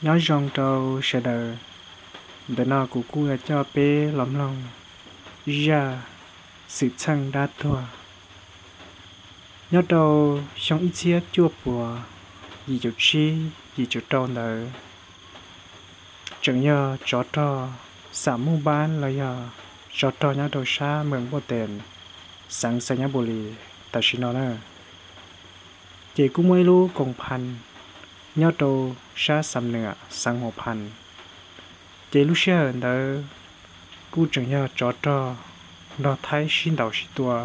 Nyob zoo rau sawv daws, ntawm no kuv kuj yuav coj peb los mloog ib zaj xwm txheej dab tuag. Nyob rau xyoo ib txhiab cuaj puas yim caum tsib yim caum rau ntawd, tseem yog tsov rog xam muj npab los yog tsov rog nyob rau sab meem Npoj Teem, xeev Xais Nyab Npus Lis tam sim no na. Ces kuj muaj ib lub koom pha nyob rau sab Xam Nuam, xeev Huam Phas. Ces lub sij hawm ntawd kuj tseem yog tsov rog nrog Thaib sib ntaus sib tua,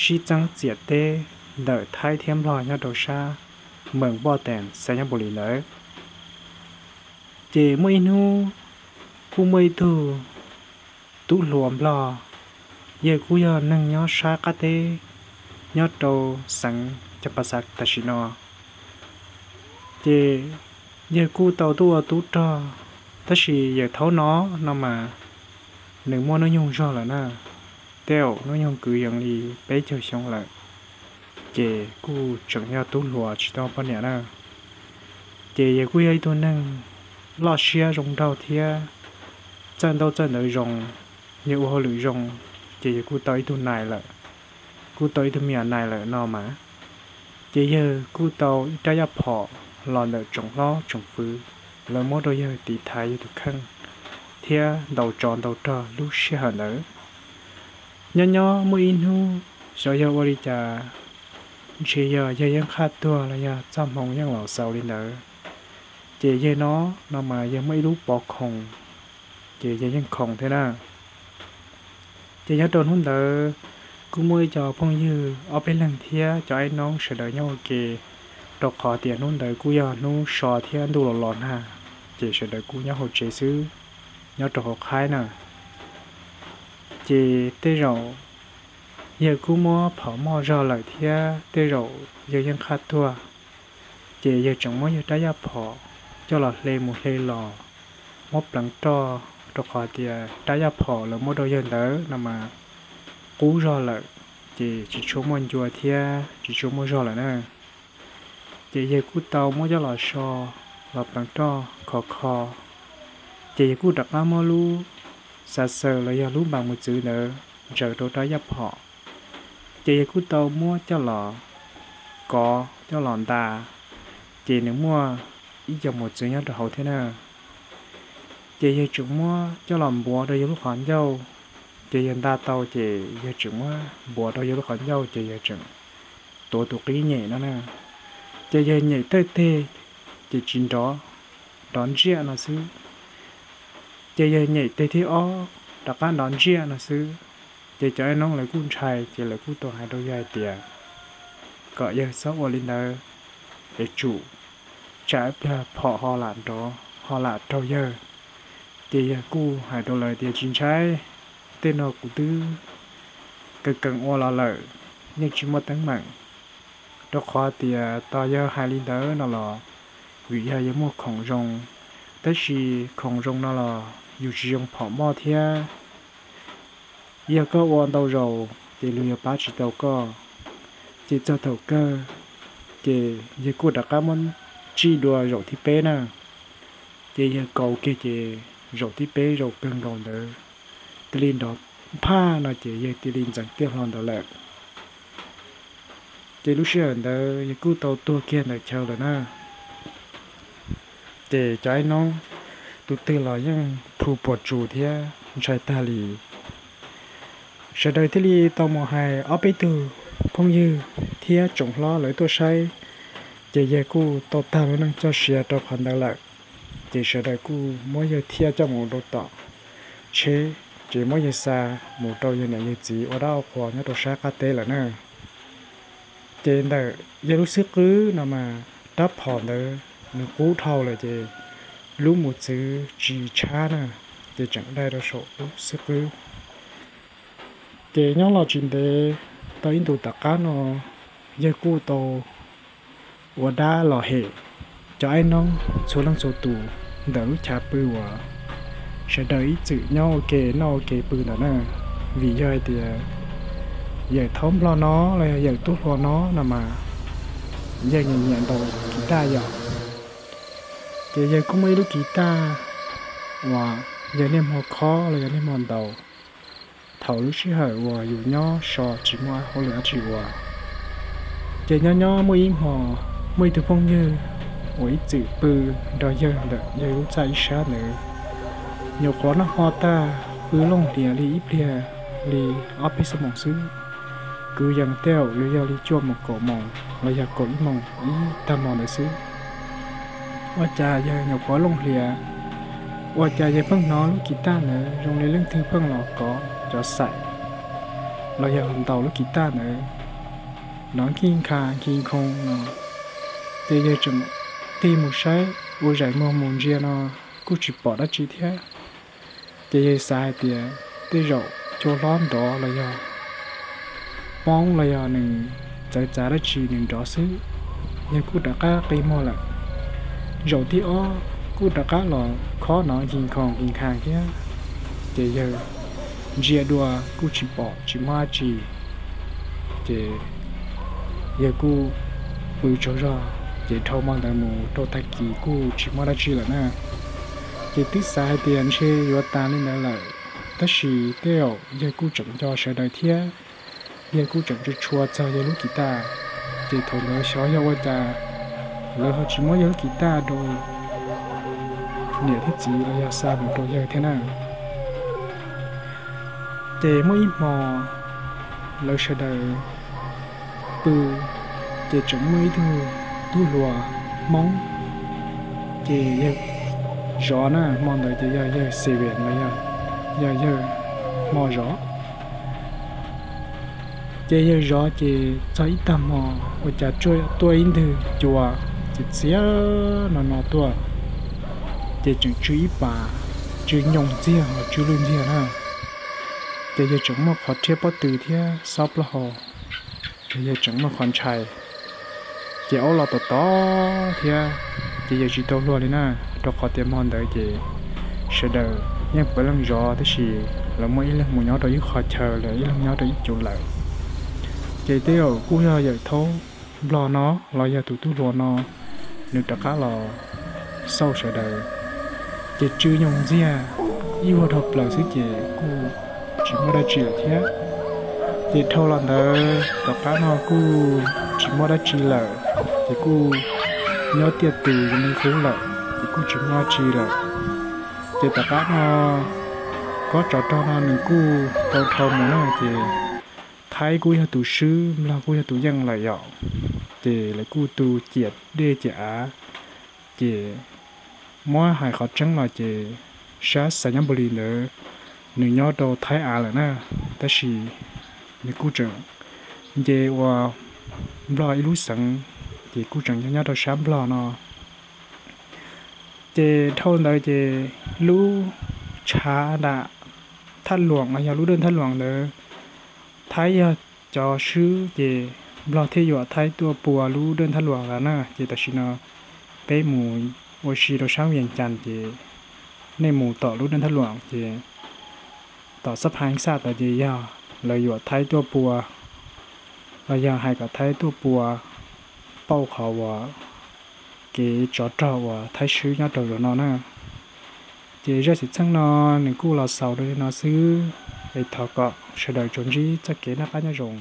sib txeeb txiam teb ntawm Thaib thiab Nplog nyob rau sab meem Npoj Teem, xeev Nyab Npus Lis ntawd. Ces muaj ib hnub kuj muaj ib tug tub hluas Nplog, yawg kuj yog neeg nyob sab qab teb, nyob rau xeev Cas Pas Xas tam sim no. Ces yawg kuj tau tuaj ua tub rog, tab sis yawm thaum no no mas nws muaj hnub nyoog zog lawm na, tej zaum hnub nyoog kwv yees li peb caug xyoo lawm. Ces kuj tseem yog tub hluas tsis tau poj niam na. Ces yawg kuj yog ib tug neeg loj siab zoo nraug thiab txawj ntaub txawj ntawv zoo, yawg ua hauj lwm zoo, ces yawg kuj tau ib tug nais lawm, kuj tau ib tug me nyuam nais lawm no mas. Ces yawg kuj tau ib rab yaj phom los ntawm tsoom hlob tsoom fwv, lawv muab rau yawg tiv thaiv yawg tus kheej thiab ntaus tsov ntaus rog lub sij hawm ntawd. Nyob nyob muaj ib hnub xyov yog ua li cas, ntshe yog yawg yeej qhaj tuag los yog txoj hmoo yeej los xaus li ntawd. Ces yawg no, no mas yawg muaj ib lub pov khoom, ces yawg yeej khoom thiab na. Ces nyob rau hnub ntawd kuj muaj ib co phooj ywg ob peb leeg thiab cov aib noob sawv daws nyob ua ke, rau qhov tias hnub ntawd kuj yog hnub so thiab ntuj los los nag, ces sawv daws kuj nyob hauv tsev xwb, nyob rau hauv qhaib na. Ces tej zaum yawg kuj muab phom moj zog lawm thiab tej zaum yawg yeej qhaj tuag, ces yawg tseem muab yawg rab yaj phom coj los hle mus hle los, muab pleev roj, rau qhov tias rab yaj phom lawv muab rau yawg ntawd no mas qub zog lawm, ces tsis tshua muaj ncua thiab tsis tshua muaj zog lawm na. Ces yawg kuj tau muab coj los so, los pleev roj khov kho, ces yawg kuj rov qab muab lub xav xaws los yog lub npas mus txwv ntawd ntsaws rau rab yaj phom. Ces yawg kuj tau muab coj los kov coj los nta, ces nws muaj ib co mos txwv nyob rau hauv thiab na. Ces yawg tseem muab coj los npuav rau yawg lub qhov ncauj, ces yawg nta tau ces yawg tseem muab npuav rau yawg lub qhov ncauj ces yawg tseem tuav tus qib nyem no na. Ces yawg nyem thawj teg ces tsis nrov, nrov ntsiaj no xwb. Ces yawg nyem teg thib ob rov qab nrov ntsiaj no xwb. Ces cov aib noob lawv kuj ntshai ces lawv kuj tau hais rau yawg hais tias kom yawg txhob ua li ntawd, es tsum tsam ib pliag phom ho lam nrov ho lam raug yawg. Ces yawg kuj hais rau lawv tias tsis ntshai, tej no kuv twb kees kees ua los lawm, yeej tsis muaj teeb meem. Rau qhov tias tos yawg hais li ntawd no los vim yog yawg muaj khoom zoo, tab sis khoom zoo no los yus tsis zoo phom moj thiab. Yog koj ua ntau zaus ces luag yuav pab tsis tau koj. Ces txog thaum kawg ces yawg kuj rov qab muab tsij dua zaum thib peb na. Ces yawg kaus kiag ces zaum thib peb zaum kawg nkaus ntawd cia li nrov phaj no ces yawg cia li ntxeev tiaj hlo ntawd lawm. Ces lub sij hawm ntawd yawg kuj tau tuag kiag ntawm chaw lawm na. Ces cov aib noob tus twg los yeej plhu puas tsus thiab ntshai tag li. Sawv daws thiaj li tau mus hais ob peb tug phooj ywg thiab tsoom hlob lawv tuaj saib, ces yawg kuj tau tag lub neej txoj sia rau qhov ntawd lawm. Ces sawv daws kuj muab yawg thiaj coj mus rau tom tsheb, ces muab yawg xa mus rau yawg niam yawg txiv ua dab ua qhua nyob rau sab qab teb lawm na. Ces ntawm yawg lub xib qwb no mas rab phom ntawd nws qub dhau lawm ces lub mos txwv tsis tshab na, ces tseem dai rau saum lub xib qwb. Ces nyob los tsis ntev, tau ib ntus tom qab no, yawg kuj tau ua dab los hem cov aib noob txhua leej txhua tus ntawm lub chav pw uas sawv daws ib txwm nyob ua ke noj ua ke pw ntawm na. Vim yog hais tias yawm thaub nplog no los yog yawm tub hluas no no mas yawg nyiam nyiam ntaus kiv taj yom. Ces yawg kuj muaj ib lub kiv taj uas yawg niaj hmo khob los yog niaj hmo ntaus thaum lub sij hawm uas yus nyob so tsis muaj hauj lwm dab tsi ua. Ces nyob nyob muaj ib hmo, muaj ib tug phooj ywg uas ib txwm pw nrog yawg ntawm yawg lub txaj ib sab ntawd, nyuam qhuav noj hmo tag pw looj hlias li ib pliag li ob peb xuab moos xwb, kwv yees tej zaum yuav yog li cuaj moos kaum moos los yog kaum ib moos ib tag hmo ntawd xwb. Ua cas yawg nyuam qhuav looj hlias, ua cas yawg pheej hnov lub kiv taj ntawd zoo li leej twg pheej los kov cov xaim los yog ntaus lub kiv taj ntawd, nrov nkij nkha nkij nkho no. Ces yawg tseem tig mus saib, ua zaim muag mus ntsia no kuj tsis pom dab tsi thiab. Ces yawg xav hais tias tej zaum cua hlob nrov los yog poob los yog nws txawv txav dab tsi nws nrov xwb. Yawg kuj rov qab qi muag lawm. Zaum thib ob kuj rov qab los khob nrov nkij nkho nkij nkha thiab. Ces yawg ntsia dua kuj tsis pom tsis muaj dab tsi. Ces yawg kuj pw tsaug zog, ces dhau hmo ntawd mus rau tag kis kuj tsis muaj dab tsi lawm na. Ces twb xav hais tias ntshe yuav tas li ntawd lawm, tab sis tej zaum yawg kuj tseem nco sawv daws thiab, yawg kuj tseem tshua txog yawg lub kiv taj. Ces thaum ntawd xyov yog ua cas lawv ho tsis muab yawg lub kiv taj rau niam thiab txiv los yog xa mus rau yawg thiab na. Ces muaj ib hmo lawv sawv daws pw, ces tseem muaj ib tug tub hluas Hmoob, ces yawg zov na, hmo ntawd ces yog yawg xes vees los yog, yog yawg hmo zov. Ces yawg zov ces txog ib tag hmo ua cas tuaj ib ntwg cua txias txias no no tuaj, ces tseem tsw ib pas, tsw nyoos ntxiag ho tsw lwj ntxiag na. Ces yawg tseem muaj qhov rhiab pob tw thiab xob plaub hau, ces yawg tseem muaj qhov ntshai. Ces aub los tom tod thiab, ces yawg tsis tau luag li na, rau qhov tias hmo ntawd ces sawv daws yeej pawg leej zov tab sis lawv muaj ib leeg mus nyob rau ib qho chaw, lawv ib leeg nyob rau ib co lawm. Ces tej zaum kuj yog yawm thaub nplog no los yog tus tub hluas no nws rov qab los xauj sawv daws, ces tsw nyoos ntxiag ib vuag dhau plaws xwb ces kuj tsis muaj dab tsi lawm thiab. Ces dhau los ntawd tom qab no kuj tsis muaj dab tsi lawm, ces kuj nyob tiaj tus zoo li qub lawm, ces kuj tsis muaj dab tsi lawm. Ces tom qab no kob tsov rog no nws kuj tau dhau mus na, ces Thaib kuj yog tus swb, Nplog kuj yog tus yeej lawm yom. Ces lawv kuj tu ciam dej ciam av, ces muab hais qhov tseeb los ces sab Xais Nyab Npus Lis ntawd nws nyob rau Thaib av lawm na, tab sis nws kuj tseem nce ua Nplog ib lub xeev, ces kuj tseem nyob nyob rau sab Nplog no. Ces dhau ntawd ces lub tshav nram Thaj Luam los yog lub dawj Thaj Luam ntawd, Thaib yog cov swb ces Nplog thiaj yuam Thaib tuaj pua lub dawj Thaj Luam ntawd na. Ces tam sim no peb mus ua si rau sab Vias Cas ces nej mus tom lub dawj Thaj Luam ces tom Xab Phas Xaj tod ces yog lawv yuam Thaib tuaj pua, los yog hais kom Thaib tuaj pua pauj qhov uas kev tsov rog uas Thaib swb nyob rau zaum no na. Ces zaj xwm txheej no nws kuj los xaus rau li no xwb, es thov kom sawv daws tsuas ntsib txoj kev noj qab nyob zoo.